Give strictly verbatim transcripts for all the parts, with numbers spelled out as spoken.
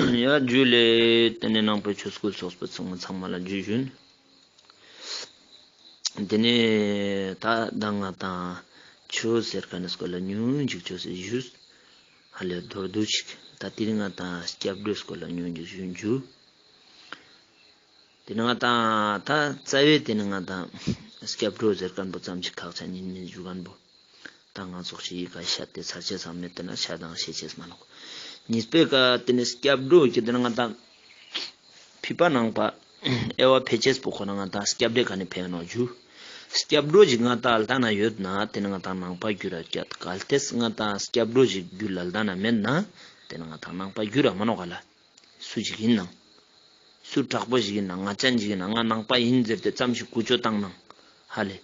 ཡ་ཇུ་ལེ། ཏེ་ནེ་ནང་པའི་ཆོས་སྐུལ་ཚོགས་པའི་ཚང་མ་ཚང་མ་ལ་ཇུ་ཞུན། ཏེ་ནེ་ད་ང་དང་ཆོས་ཟེར་ཁན་ནི་སྐོར་ལ་ཉུང་ངུན་ཞིག་ཆོས་ཟེར་ཞུས། ཧ་ལས་མདོར་བསྡུས་ཤིག། ད་ཏེ་རིང་ང་དང་སྐྱབས་འགྲོའི་སྐོར་ལ་ཉུང་ངུན་ཞིག་ཞུན་ཞུ། ཏེ་ནེ་ང་དང་ད་རྩ་བའི་ཏེ་ནེ་ང་དང་སྐྱབས་འགྲོ་ཟེར་ཁན་པོ་ཙམ་ཞིག་ཁག་ཆེན་ཨིན་མིན་ཞུ་ཁན་པོ། ད་ང་ཚོགས་ཤིག་ཡི་གེ་ཤད་དེ་ཚར་ཅེས་སམ་མེད་དེ་ན་ཤད་དང་ཤད་ཅེས་མ་ནོག། གཉིས་པའི་ཀ་ཏེ་ནེ་སྐྱབས་འགྲོ་ཁྱེར་ཏེ་ན་ང་དང་ཕི་པ་ནང་པ་དབྱེ་བ་ཕེ་ཅེས་པོ་ཁོ་ན་ང་དང་སྐྱབས་འགྲོའི་ཀ་ནེ་ཕེ་ནོག་ཞུ། སྐྱབས་འགྲོ་ཞིག་ང་དང་ལྟ་ན་ཡོད་ན་ཏེ་ནེ་ང་དང་ནང་པ་གྱུར་ར་སྐྱབས། གལ་ཏེ་ང་དང་སྐྱབས་འགྲོ་ཞིག་རྒྱུད་ལ་ལྟ་ན་མེད་ན་ཏེ་ནེ་ང་དང་ནང་པ་གྱུར་ར་མ་ནོག་ག་ལ། སུ་ཞིག་ཨིན་ནང་། སུ་དྲག་པོ་ཞིག་ཨིན་ནང་། ང་ཅན་ཞིག་ཨིན་ནང་། ང་ནང་པ་ཨིན་ཟེར་ཏེ་ཙམ་ཞིག་ཀུ་ཅོ་བཏང་ནང་། ཧ་ལས།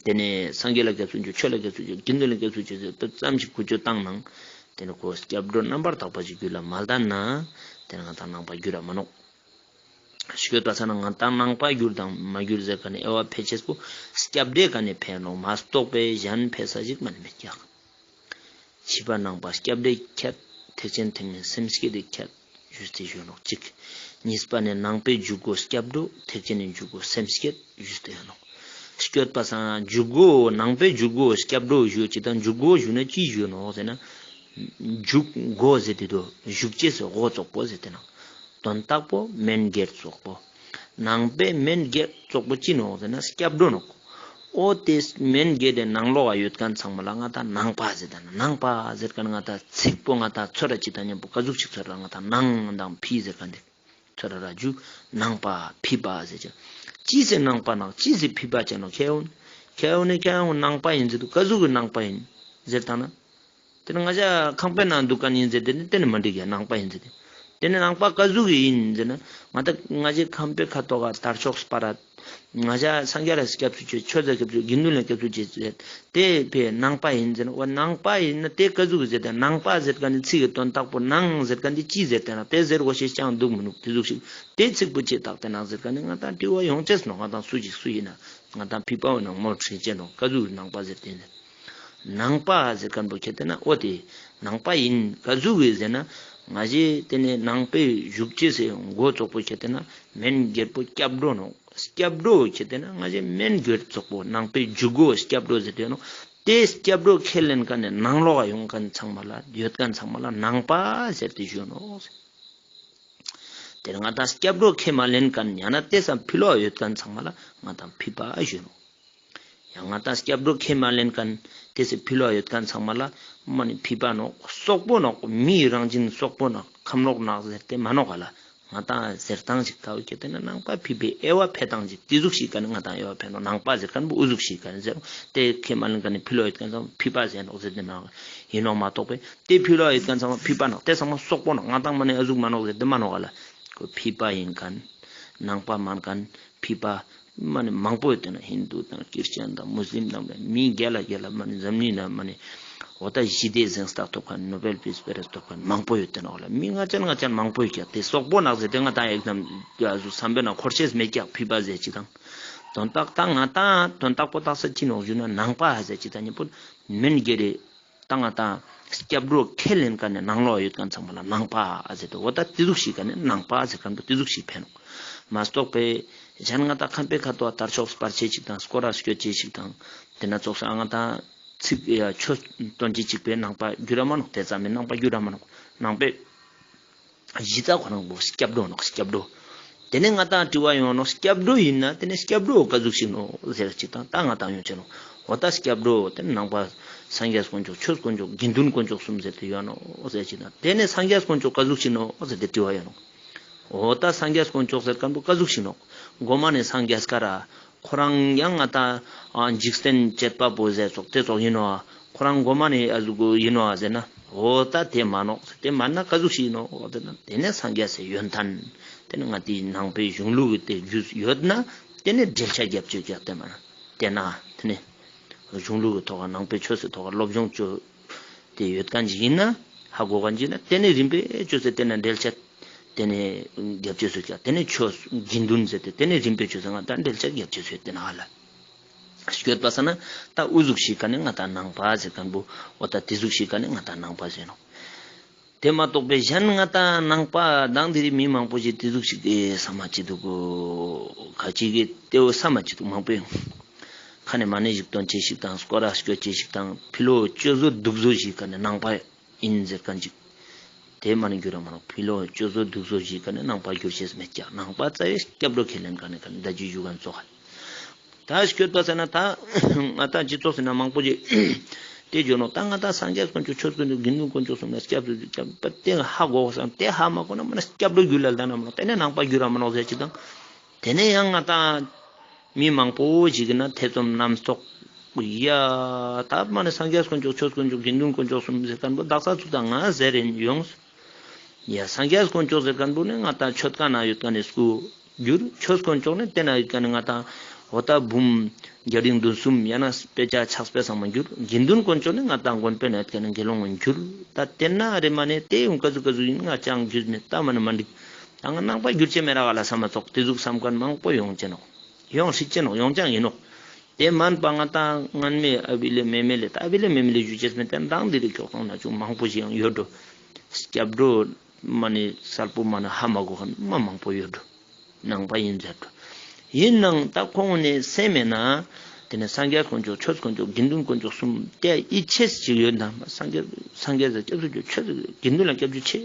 ཏེ་ནེ་སངས་རྒྱས་ལ་སྐྱབས་སུ་མཆིའོ། ཆོས་ལ་སྐྱབས་སུ་མཆིའོ། དགེ་འདུན་ལ་སྐྱབས་སུ་མཆིའོ་ཟེར་ཏེ་ཙམ་ཞིག་ཀུ་ཅོ་བཏང་ནང་། ཏེ་ནེ་ཁོ་སྐྱབས་འགྲོ་རྣམ་པར་དག་པ་ཞིག་རྒྱུད་ལ་མ་ལྡན་ན། ཏེ་ནེ་ང་དང་ནང་པ་གྱུར་ར་མ་ནོག། སྐྱོད་པ་ས་ན་ང་དང་ནང་པ་གྱུར་དང་མ་གྱུར་ཟེར་ཁན་ནི་དབྱེ་བ་ཕེ་ཅེས་པོ་སྐྱབས་འགྲོའི་ཀ་ནེ་ཕེ་ནོག་མ་གཏོགས་པའི་གཞན་ཕེ་ས་ཞིག་མན་མེད་ཀྱག། ཕི་པ་ནང་པ་སྐྱབས་འགྲོའི་ཁྱད། ཐེག་ཆེན་ཐེག་དམན་སེམས་བསྐྱེད་དེ་ཁྱད་ཞུས་ཏེ་ཞུ་ནོག་ཅིག། གཉིས་པ་ནི་ནང་པའི་འཇུག་སྒོ་སྐྱབས་འགྲོ། ཐེག་ཆེན་ནི་འཇུག་སྒོ་སེམས་བསྐྱེད་ཞུས་ཏེ་ཡོད་ནོག། སྐྱོད་པ་ས་ན་འཇུག་སྒོ་ནང་པའི་འཇུག་སྒོ་སྐྱབས་འགྲོ་ཞུ་ཅིག་དང་འཇུག་སྒོ་ཞུ་ན་ཅི་ཞུ་ནོག་ཟེར་ན། འཇུག་སྒོ་ཟེར་ཏེ་དོ་ཞུགས་ཅེས་སི་སྒོ་ཙོགས་པོ་ཟེར་ཏེ་ནོག། དོན་དག་པོ་མན་གྱི་ཙོགས་པོ། ནང་པའི་མན་གྱི་ཙོགས་པོ་ཅི་ནོག་ཟེར་ན་སྐྱབས་འགྲོ་ནོག། འོ་ཏེ་མན་གྱི་དེ་ནང་ལོགས་ཡོད་ཁན་ཚང་མ་ལ་ང་དང་ནང་པ་ཟེར་ཏེ་ན་ནང་པ་ཟེར་ཁན་ང་དང་ཚིག་པོ་ང་དང་ཚོར་ར་ཅིག་དང་ཉམ་པོ་ཀ་ཟུག་ཅིག་ཚོར་ར་ང་དང་ནང་དང་ཕི་ཟེར་ཁན་དེ་ཚོར་ར་ར་ཇུ་ནང་པ་ཕི་པ་ཟེར་ཅེས། ཅི་ཟེར་ནང་པ་ནང་ཅི་ཟེར་ཕི་པ་ཅེ་ནོག་ཁྱེད་འོན་ཁྱེད་འོན་ནི་ཁྱེད་འོན་ནང་པ་ཨིན་ཟེར་དུ་ཀ་ཟུག་གི་ནང་པ་ཨིན་ཟེར་ཏང་ན། ཏེ་ནེ་ང་ཞ་ཁང་པའི་ནང་དུག་ཁན་ཨིན་ཟེར་ཏེ་ནི་ཏེ་ནི་མ་འགྲིག་གི་ནང་པ་ཨིན་ཟེར་ཏེ། ཏེ་ནི་ནང་པ་ཀ་ཟུག་གི་ཨིན་ཟེར་ན་ང་ཏ་ང་ཞའི་ཁང་པའི་ཁ་ཐོག་ག་དར་ལྕོག་སྤར་ར། ང་ཞ་སངས་རྒྱས་ལ་སྐྱབས་སུ་མཆི། ཆོས་ལ་སྐྱབས་སུ་མཆི། དགེ་འདུན་ལ་སྐྱབས་སུ་མཆི་ཟེར་ཏེ་ཕི་ནང་པ་ཨིན་ཟེར་ན། འོ་ནང་པ་ཨིན་ན་ཏེ་ཀ་ཟུག་གི་ཟེར་ཏེ་ནང་པ་ཟེར་ཁན་ནི་ཚིག་གི་དོན་དག་པོ་ནང་ཟེར་ཁན་ནི་ཅི་ཟེར་ཏེ་ན་ཏེ་ཟེར་གོས་ཤེས་ཅང་དུག་མི་ནུག། ཏེ་ཟུག་ཤིག་ཏེ་ཚིག་པོ་ཅི་བཏགས་ཏེ་ནང་ཟེར་ཁན་ནི་ང་ཏ་དྲི་བ་ཡོང་ཅེས་ནོག། ང་ཏང་སུ་ཞིག་སུ་ཨིན་ན་ང་ཏང་ཕི་པའོ་ནང་མོལ་ཁྲིད་ཅེས་ནོག། ཀ་ཟུག་གི་ནང་པ་ཟེར་ཏེ་ནི། ནང་པ་ཟེར་ཁན་པོ་ཁྱེར་ཏེ་ན་འོ་ཏེ་ནང་པ་ཨིན། ཀ་ཟུག་གི་ཟེར་ན་ང་ཞའི་ཏེ་ནེ་ནང་པའི་ཞུགས་ཅེས་སི་སྒོ་ཙོགས་པོ་ཁྱེར་ཏེ་ན་མན་གྱི་པོ་སྐྱབས་འགྲོ་ནོག། སྐྱབས་འགྲོ་ཁྱེར་ཏེ་ན་ང་ཞའི་མན་གྱི་ཙོགས་པོ་ནང་པའི་འཇུག་སྒོ་སྐྱབས་འགྲོ་ཟེར་ཏེ་ནོག། ཏེ་སྐྱབས་འགྲོ་ཁས་ལེན་ཁན་ནི་ནང་ལོགས་ཡོང་ཁན་ཚང་མ་ལ་ཡོད་ཁན་ཚང་མ་ལ་ནང་པ་ཟེར་ཏེ་ཞུ་ནོག། ཏེ་ནེ་ང་ཏང་སྐྱབས་འགྲོ་ཁས་མ་ལེན་ཁན་ཡང་ན་ཏེ་སང་ཕི་ལོགས་ཡོད་ཁན་ཚང་མ་ལ་ང་ཏང་ཕི་པ་ཞུ་ནོག། ཡང་ང་ཏང་སྐྱབས་འགྲོ་ཁས་མ་ལེན་ཁན་ཏེ་སི་ཕི་ལོགས་ཡོད་ཁན་ཚང་མ་ལ་མ་ནི་ཕི་པ་ནོག། སོག་པོ་ནོག། མིའི་རང་བཞིན་སོག་པོ་ནོག། ཁམས་ལོག་ནོག་ཟེར་ཏེ་མ་ནོག་ག་ལ། ང་ཏང་ཟེར་སྟངས་ཤིག་ཀ་བོ་ཁྱེར་ཏེ་ན་ནང་པ་ཕི་པའི་དབྱེ་བ་ཕེ་སྟངས་ཤིག་ཏེ་ཟུག་ཤིག་ཀ་ནེ་ང་ཏང་དབྱེ་བ་ཕེ་ནོག། ནང་པ་ཟེར་ཁན་པོ་འུ་ཟུག་ཤིག་ཀ་ནེ་ཟེར་ཏེ་ཁས་མ་ལེན་ཁན་ནི་ཕི་ལོགས་ཡོད་ཁན་ཚང་མ་ཕི་པ་ཟེར་ནོག་ཟེར་ཏེ་མ་ནོག། ཨིན་ནོག་མ་གཏོགས་པའི་ཏེ་ཕི་ལོགས་ཡོད་ཁན་ཚང་མ་ཕི་པ་ནོག། ཏེ་ཚང་མ་སོག་པོ་ནོག། ང་ཏང་མ་ནེ་ཨ་ཟུག་མ་ནོག་ཟེར་ཏེ་མ་ནོག་ག་ལ། ཁོ་ཕི་པ་ཨིན་ཁན་ནང་པ་མན་ཁན་ཕི་པ་མ་ནེ་མང་པོ་ཡོད་ཏེ་ན་ཧིན་དུ་དང་ཁྲིས་ཅན་དང་མུས་ལིམ་དང་མི་གྱལ་ལ་གྱལ་ལ་མ་ནེ་འཛམ་གླིང་ན་མ་ནེ་འོ་ཏ་ཞི་བདེ་གཟེངས་རྟགས་ཐོབ་ཁན་ནོ་བེལ་པིས་པ་རེས་ཐོབ་ཁན་མང་པོ་ཡོད་ཏེ་ན་འོ་ལ་མི་ང་ཅན་ང་ཅན་མང་པོ་ཡོད་ཀྱག། ཏེ་སོག་པོ་ནོག་ཟེར་ཏེ་ང་ཏང་ཨེག་ཛམ་ཡ་ཟུ་བསམ་པའི་ནང་འཁོར་ཅེས་མེད་ཀྱག་ཕི་པ་ཟེར་ཅིག་དང་། དོན་དག་ཏ་ང་ཏང་དོན་དག་པོ་ཏག་ས་ཅི་ནོག་ཞུ་ན་ནང་པ་ཟེར་ཅིག་དང་ཉམ་པོ་མན་གྱི་རེ། ཏ་ང་ཏང་སྐྱབས་འགྲོ་ཁས་ལེན་ཁན་ནི་ནང་ལོགས་ཡོད་ཁན་ཚང་མ་ལ་ནང་པ་ཟེར་ཏེ་འོ་ཏ་ཏེ་ཟུག་ཤིག་ཀ་ནེ་ནང་པ་ཟེར་ཁན་པོ་ཏེ་ཟུག་ཤིག་ཕེ་ནོག། མ་གཏོགས་པའི་གཞན་ང་ཏང་ཁང་པའི་ཁ་ཐོག་དར་ལྕོག་སྤར་ཅེས་ཤིག་དང་སྐོར་ར་སྐྱོད་ཅེས་ཤིག་དང་ཏེ་ན་ཙོགས་ས་ང་ཏང་ཚིག་ཡ་ཆོས་སྟོན་ཅེས་ཤིག་པའི་ནང་པ་གྱུར་ར་མ་ནོག། ཏེ་ཙམ་མི་ནང་པ་གྱུར་ར་མ་ནོག། ནང་པའི་གཞི་རྩ་ཁོ་རང་པོ་སྐྱབས་འགྲོ་ནོག། སྐྱབས་འགྲོ། ཏེ་ནེ་ང་ཏང་དྲི་བ་ཡོང་ནོག། སྐྱབས་འགྲོ་ཨིན་ན་ཏེ་ནེ་སྐྱབས་འགྲོ་ཀ་ཟུག་ཤིག་ནོག་ཟེར་ཅིག་དང་ཏ་ང་ཏང་ཡོང་ཅེས་ནོག། འོ་ཏ་སྐྱབས་འགྲོ་ཏེ་ནེ་ནང་པ་སངས་རྒྱས་དཀོན་མཆོག་ཆོས་དཀོན་མཆོག་དགེ་འདུན་དཀོན་མཆོག་གསུམ་ཟེར་ཏེ་ཡོང་ནོག་ཟེར་ཅིག་དང་ཏེ་ནེ་སངས་རྒྱས་དཀོན་མཆོག་ཀ་ཟུག་ཤིག་ནོག་ཟེར་ཏེ་དྲི་བ་ཡོང་ནོག། འོ་ཏ་སངས་རྒྱས་དཀོན་མཆོག་ཟེར་ཁན་པོ་ཀ་ཟུག་ཤིག་ནོག། གོ་མ་ནེ་སངས་རྒྱས་ཀ་ར་ཁོ་རང་ཡང་ང་ཏང་འཇིག་རྟེན་བྱེད་པ་པོ་ཟེར་ཙོགས་ཏེ་ཙོགས་ཨིན་ནོག། ཁོ་རང་གོ་མ་ནེ་ཨ་ཟུག་གོ་ཨིན་ནོག་ཟེར་ན་འོ་ཏ་ཏེ་མན་ནོག། ཏེ་མན་ན་ཀ་ཟུག་ཤིག་ཨིན་ནོག་ཟེར་ན་ཏེ་ནེ་སངས་རྒྱས་སི་ཡོན་ཏན་ཏེ་ནེ་ང་ཏིའི་ནང་པའི་གཞུང་ལུགས་ཀྱི་ཏེ་རྒྱུས་ཡོད་ན་ཏེ་ནེ་འགྲེལ་བཤད་རྒྱབ་ཅེས་ཀྱག། ཏེ་མན་ན་ཏེ་ནེ་གཞུང་ལུགས་ཀྱི་ཐོག་ག་ནང་པའི་ཆོས་སི་ཐོག་ག་སློབ་སྦྱོང་ཅོས་ཏེ་ཡོད་ཁན་ཅིག་ཨིན་ན་ཧ་གོ་ཁན་ཅིག་ཨིན་ན་ཏེ་ནེ་རིམ་པས་ཅོས་ཏེ་ཏེ་ནེ་འགྲེལ་བཤད་ཏེ་ནེ་རྒྱབ་ཅེས་སུ་ཀྱག། ཏེ་ནེ་ཆོས་དགེ་འདུན་ཟེར་ཏེ་ཏེ་ནེ་རིམ་པས་ཅོས་ཏེ་ང་ཏང་འགྲེལ་བཤད་རྒྱབ་ཅེས་སུ་ཏེ་ན་ཧ་ལ་སྐྱོད་པ་ས་ན་ཏ་འུ་ཟུག་ཤིག་ཀ་ནེ་ང་ཏང་ནང་པ་ཟེར་ཁན་པོ་འོ་ཏ་ཏེ་ཟུག་ཤིག་ཀ་ནེ་ང་ཏང་ནང་པ་ཟེར་ནོག། དེ་མ་གཏོགས་པའི་གཞན་ང་ཏང་ནང་པ་དང་དེ་རིང་མི་མང་པོ་ཞིག་དེ་ཟུག་ཞིག་གི་ས་མ་ཅི་འདུག་གོ། ཁ་ཅིག་གི་དེ་བོ་ས་མ་ཅི་འདུག་མང་པོ་ཡོང་། ཁ་ནས་མ་ཎི་ཞིག་འདོན་ཅེས་ཞིག་དང་སྐོར་ར་སྐྱོད་ཅེས་ཞིག་དང་ཕི་ལོ་ཅོ་བཟོ་སྡུག་བཟོ་ཞིག་ཁ་ནས་ནང་པ་ཡིན་ཟེར་མཁན་ཅིག་དེ་མ་ནི་འགྱུར་ར་མ་ནོག་ཕི་ལོ་ཅོ་བཟོ་སྡུག་བཟོ་ཞིག་ཁ་ནས་ནང་པ་འགྱུར་ཅེས་མེད་ཀྱག་ནང་པ་རྩ་བའི་སྐྱབས་འགྲོ་ཁས་ལེན་མཁན་ནི་ཁ་ནས་ད་ཅི་ཞུ་མཁན་ཙོགས་ཧ། ད་སྐྱོད་པ་ཟེར་ན་ད་ང་ཏང་སྤྱི་ཚོགས་ཟེར་ན་མང་པོ་ཞིག་དེ་བརྗོད་ནོག་ད་ང་ཏང་སངས་རྒྱས་དཀོན་མཆོག་ཆོས་དཀོན་མཆོག་དགེ་འདུན་དཀོན་མཆོག་གསུམ་ལ་སྐྱབས་སུ་སྐྱབས་པ་དེ་ཧ་གོ་བསམ་དེ་ཧ་མ་གོ་ན་མ་ནི་སྐྱབས་འགྲོ་རྒྱུད་ལ་ལྡན་ན་མ་ནོག་དེ་ནས་ནང་པ་འགྱུར་ར་མ་ནོག་ཟེར་ཅིག་དང་། དེ་ནས་ཡང་ང་ཏང་མི་མང་པོ་ཞིག་གི་ན་ཐེ་ཚོམ་རྣམ་རྟོག་ཡ། ད་མ་ནི་སངས་རྒྱས་དཀོན་མཆོག་ཆོས་དཀོན་མཆོག་དགེ་འདུན་དཀོན་མཆོག་གསུམ་ཟེར་མཁན་པོ་དག་ས་ཚུགས་དང་ང་ཟེར་རིན་ཡོངས། ཡ་སངས་རྒྱས་དཀོན་མཆོག་ཟེར་མཁན་པོ་ནི་ང་ཏང་མཆོད་ཁང་ན་ཡོད་མཁན་ནི་སྐུ་འགྱུར། ཆོས་དཀོན་མཆོག་ནི་དེ་ན་ཡོད་མཁན་ནི་ང་ཏང་འོ་ད་འབུམ་བརྒྱ་རིགས་བདུན་གསུམ་ཡང་ན་དཔེ་ཆ་ཕྱག་དཔེ་ཚང་མ་འགྱུར། དགེ་འདུན་དཀོན་མཆོག་ནི་ང་ཏང་དགོན་པའི་ན་ཡོད་མཁན་ནི་དགེ་སློང་འགྱུར། ད་དེ་ན་རེ་མ་ནི་དེ་ཡང་ག་ཟུག་ག་ཟུག་ཡིན་ང་ཅང་རྒྱུས་མེད་ད་མ་ནི་མ་འགྲིག་ད་ང་ནང་པ་འགྱུར་ཅེས་མེད་ར་ག་ལ་ས་མ་ཚོགས་དེ་ཟུག་བསམ་མཁན་མང་པོ་ཡོང་ཅེ་ནོག་ཡོང་སྲིད་ཅེ་ནོག་ཡོང་ཅང་ཡིན་ནོག་དེ་མན་པ་ང་ཏང་སྔན་མའི་ཨ་བི་ལེ་མེ་མེ་ལེ་ད་ཨ་བི་ལེ་མེ་མེ་ལེ་ཞུ་ཅེས་མེད་དེ་མདང་འདི་རིགས་ཁྱོག་ཐོང་ན་ཅུང་མང་པོ་ཞིག་ཡང་ཡོད་འགྲོ། སྐྱབས་འགྲོ་མ་ནི་གསལ་པོ་མ་ནི་ཧ་མ་གོ་མཁན་མ་མང་པོ་ཡོད་འགྲོ། ནང་པ་ཡིན་ཟེར་འགྲོ། ཡིན་ནང་ད་ཁོང་ནི་སེམས་མེད་ན་དེ་ནི་སངས་རྒྱས་དཀོན་མཆོག་ཆོས་དཀོན་མཆོག་དགེ་འདུན་དཀོན་མཆོག་གསུམ་དེ་ཡིད་ཆེས་ཅིག་ཡོད་ན་སངས་རྒྱས་སངས་རྒྱས་ཟེར་སྐྱབས་སུ་མཆོག་ཆོས་དགེ་འདུན་ལ་སྐྱབས་སུ་མཆི་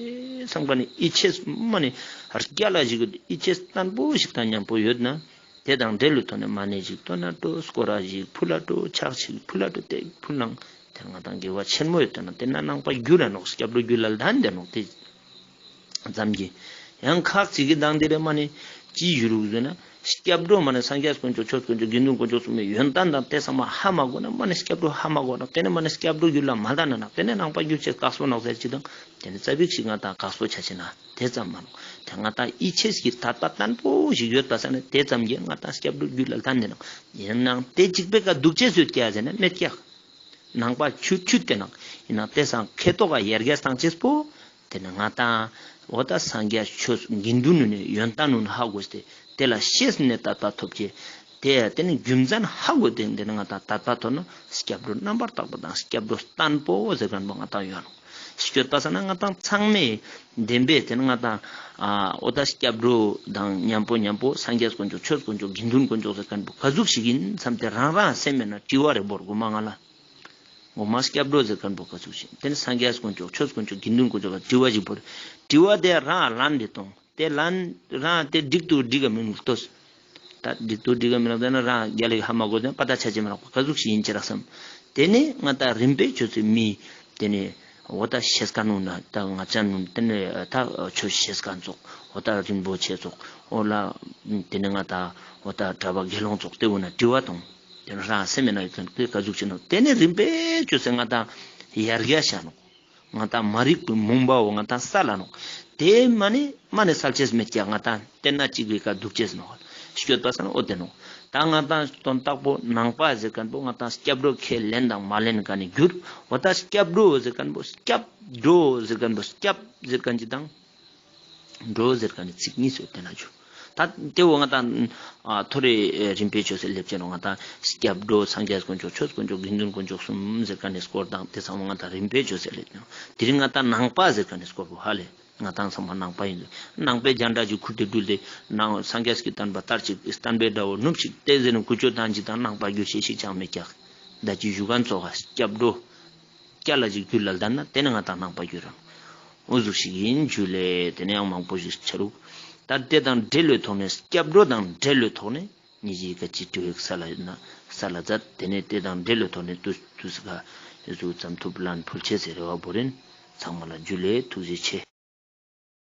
བསམ་པ་ནི་ཡིད་ཆེས་མ་ནི་རྒྱ་ལ་ཞིག་ཡིད་ཆེས་བརྟན་པོ་ཞིག་དང་མཉམ་པོ་ཡོད་ན། དེ་དང་འབྲེལ་ལུ་ཐོག་ནས་མ་ཎི་ཞིག་འདོན་ན་འགྲོ། སྐོར་ར་ཞིག་ཕུལ་ལ་འགྲོ། ཕྱག་ཞིག་ཕུལ་ལ་འགྲོ། དེ་ཕུལ་ནང་དེར་ང་ཏང་དགེ་བ་ཆེན་མོ་ཡོད་དེ་ན་དེ་ན་ནང་པ་རྒྱུད་ལ་ནོག་སྐྱབས་འགྲོ་རྒྱུད་ལ་ལྡན་དེ་ནོག་དེ་ཙམ་གྱི། ཡང་ཁག་ཅིག་གི་དང་དེ་རེ་མ་ནི་ཅི་ཞུ་རུག་ཟེར་ན་སྐྱབས་འགྲོ་མ་ནི་སངས་རྒྱས་དཀོན་མཆོག་ཆོས་དཀོན་མཆོག་དགེ་འདུན་དཀོན་མཆོག་གསུམ་མའི་ཡོན་ཏན་དང་དེ་ཚང་མ་ཧ་མ་གོ་ན་མ་ནི་སྐྱབས་འགྲོ་ཧ་མ་གོ་ན་དེ་ནི་མ་ནི་སྐྱབས་འགྲོ་རྒྱུད་ལ་མ་ལྡན་ན་དེ་ནི་ནང་པ་རྒྱུད་ཆེས་དཀགས་པོ་ནོག་ཟེར་ཅིག་དང་དེ་ནི་ཙ་པིག་ཞིག་ང་ཏང་དཀགས་པོ་ཆ་ཆེ་ན། དེ་ཙམ་མ་ནོག་དེ་ང་ཏང་ཡིད་ཆེས་ཀྱི་དད་པ་བརྟན་པོ་ཞིག་ཡོད་པ་ས་ནི་དེ་ཙམ་གྱིས་ང་ཏང་སྐྱབས་འགྲོ་རྒྱུད་ལ་ལྡན་དེ་ནོག་ཡིན་ནའང་དེ་གཅིག་པའི་ཀ་འདུག་ཅེས་སུ་སྐྱ་ཟེར་ན་མེད་ཀྱག་ནང་པ་ཆུ་ཆུ་དེ་ནང་ཡིན་ན་དེ་སང་ཁེ་ཏོག་ག་ཡར་རྒྱས་བཏང་ཅེས་པོ་དེ་ནི་ང་ཏང་འོ་ད་སངས་རྒྱས་ཆོས་དགེ་འདུན་ནི་ཡོན་ཏན་ནི་ཧ་གོ་སྟེ་དེ་ལ་ཤེས་ནས་དད་པ་ཐོབ་ཅེས། དེ་དེ་ནི་རྒྱུ་མཚན་ཧ་གོ་དེ་འདི་ནི་ང་ཏང་དད་པ་ཐོབ་ན་སྐྱབས་འགྲོ་རྣམ་པར་དག་པ་དང་སྐྱབས་འགྲོ་བརྟན་པོ་ཟེར་མཁན་པོ་ང་ཏང་ཡོད་ནོག་སྐྱོད་པ་ས་ན་ང་ཏང་ཚང་མས་བདེན་པས་དེ་ནི་ང་ཏང་ཨ་འོ་ད་སྐྱབས་འགྲོ་དང་མཉམ་པོ་མཉམ་པོ་སངས་རྒྱས་དཀོན་མཆོག་ཆོས་དཀོན་མཆོག་དགེ་འདུན་དཀོན་མཆོག་ཟེར་མཁན་པོ་ག་ཟུག་ཞིག་ཡིན་བསམ་སྟེ་རང་རང་སེམས་མེད་ན་དྲི་བ་རེ་བོར་དགོས་མ་ང་ལ། ངོ་མ་སྐྱབས་འགྲོ་ཟེར་མཁན་པོ་ག་ཟུག་ཞིག་ཡིན་དེ་ནི་སངས་རྒྱས་དཀོན་མཆོག་ཆོས་དཀོན་མཆོག་དགེ་འདུན་དཀོན་མཆོག་ལ་དྲི་བ་ཞིག་བོར། དྲི་བ་དེ་རང་ལན་དེ་གཏོང་། དེ་ལན་རང་དེ་འགྲིག་ཏུ་འགྲིག་ག་མི་འདུག་ལྟོས། ད་འགྲིག་ཏུ་འགྲིག་ག་མི་ལབ་ན་རང་རྒྱལ་ལ་ཧ་མ་གོ་དེ་པ་ད་ཆ་ཅེས་མི་རག་པ་ག་ཟུག་ཞིག་ཡིན་ཅེ་རག་བསམ། དེ་ནི་ང་ཏང་རིམ་པས་ཆོས་སི་མི་དེ་ནི་འོ་ད་ཤེས་མཁན་ནུ་ན་ད་ང་ཅག་ནུ་དེ་ནི་ད་ཆོས་ཤེས་མཁན་ཙོགས་འོ་ད་རིན་པོ་ཆེ་ཙོགས་འོ་ལ་དེ་ནི་ང་ཏང་འོ་ད་གྲྭ་པ་དགེ་སློང་ཙོགས་དེ་འོ་ན་དྲི་བ་གཏོང་། དེ་ནི་རང་སེམས་མེད་ན་ཡོད་མཁན་དེ་ག་ཟུག་ཅེ་ནོག་དེ་ནི་རིམ་པས་ཆོས་སི་ང་ཏང་ཡར་རྒྱས་ཤ་ནོག་ང་ཏང་མ་རིག་པའི་མུན་པའོ་ང་ཏང་སལ་ལ་ནོག་དེ་མ་ནི་མ་ནི་སལ་ཅེས་མེད་ཀྱག་ང་ཏང་དེ་ན་གཅིག་པའི་ཀ་འདུག་ཅེས་ནོག་སྐྱོད་པ་ས་ན་འོ་དེ་ནོག་ད་ང་ཏང་དོན་དག་པོ་ནང་པ་ཟེར་མཁན་པོ་ང་ཏང་སྐྱབས་འགྲོ་ཁས་ལེན་དང་མ་ལེན་ག་ནི་འགྱུར། འོ་ད་སྐྱབས་འགྲོ་ཟེར་མཁན་པོ་སྐྱབས་འགྲོ་ཟེར་མཁན་པོ་སྐྱབས་ཟེར་མཁན་ཅིག་དང་། འགྲོ་ཟེར་མཁན་ནི་ཚིག་གཉིས་སུ་དེ་ན་འཇུ། ད་དེ་འོ་ང་ཏང་ཨ་ཐོ་རེ་རིམ་པས་ཆོས་སི་ལེབ་ཅེ་ནོག་ང་ཏང་སྐྱབས་འགྲོ་སངས་རྒྱས་དཀོན་མཆོག་ཆོས་དཀོན་མཆོག་དགེ་འདུན་དཀོན་མཆོག་གསུམ་ཟེར་མཁན་ནི་སྐོར་དང་དེ་ཚང་མ་ང་ཏང་རིམ་པས་ཆོས་སི་ལེབ་ཅེ་ནོག་དེ་རིང་ང་ཏང་ནང་པ་ཟེར་མཁན་ནི་སྐོར་པོ་ཧ་ལེ། ང་ཏང་ཚང་མ་ནང་པ་ཡིན། ནང་པའི་རྒྱན་འདྲ་ཅིག་ཁུར་ཏེ་འགྲུལ་ཏེ་ནང་སངས་རྒྱས་ཀྱི་བསྟན་པ་ལྟར་ཅིག་བསྟན་པའི་དགྲ་བོ་ནུབ་ཅིག་དེ་ཟེར་ནི་ཀུ་ཅོ་བཏང་ཅིག་དང་ནང་པ་འགྱུར་ཤེས་ཤིག་ཅང་མེད་ཀྱག་ད་ཅི་ཞུ་མཁན་ཙོགས་ཧ་སྐྱབས་འགྲོ། སྐྱ་ལ་ཅིག་རྒྱུད་ལ་ལྡན་ན་དེ་ནི་ང་ཏང་ནང་པ་རྒྱུད་རང་། འོ་ཟུག་ཞིག་ཡིན་རྒྱུ་ལེ་དེ་ནི་ཡང་མང་པོ་ཞིག་ཆ་རུག་ད་དེ་དང་འབྲེལ་བའི་ཐོག་ནས་སྐྱབས་འགྲོ་དང་འབྲེལ་བའི་ཐོག་ནས་ཉིད་ཀྱི་ག་ཅི་དྲི་བའི་ས་ལ་ཡོད་ན་ས་ལ་མཛད། དེ་ནས་དེ་དང་འབྲེལ་བའི་ཐོག་ནས་དུས་དུས་སུ་ག་ཟུག་ཙམ་ཐུབ་ལན་ཕུལ་ཆེས་སི་རེ་བ་བོར་ཡིན། ཚང་མ་ལ་རྒྱུ་ལེ་ཐུགས་རྗེ་ཆེ།